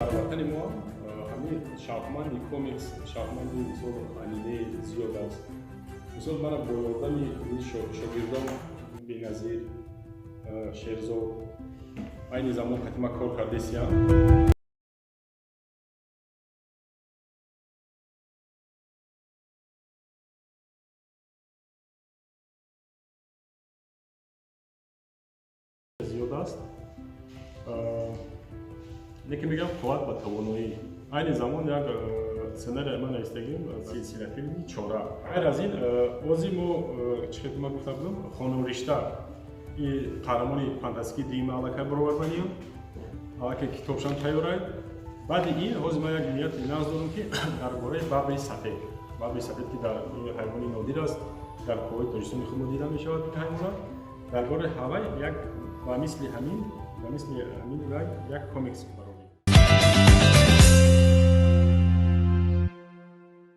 Дар ватани мо ҳамин шавқманди комикс, шавқманди, мисол, аниме зиёд аст. Мисол, мана бо ёрдами шогирдон Беназир, Шерзод айни замон қати ма кор кардесиям. Зиёд аст, лекин мегӯям, қувват ба тавоноӣ. Айни замон як сценария ман навистагим, силсила филми «Чора». Ғайр аз ин, ози мо, чӣ хел ман гуфта будам, «Хонумришта» и қаҳрамони фантастикии дуюми аллакай бароварданиям, аллакай китобшам тайёрай. Баъди ин ҳозир ман як нияти нағз дорам, ки дар бораи бабри сафед, бабри сафед, ки дар ҳайвони нодир аст, дар кӯҳҳои Тоҷикистони худ мо дида мешавад ин ҳайвона, дар бораи ҳавай як ба мисли ҳамин вай як комикс.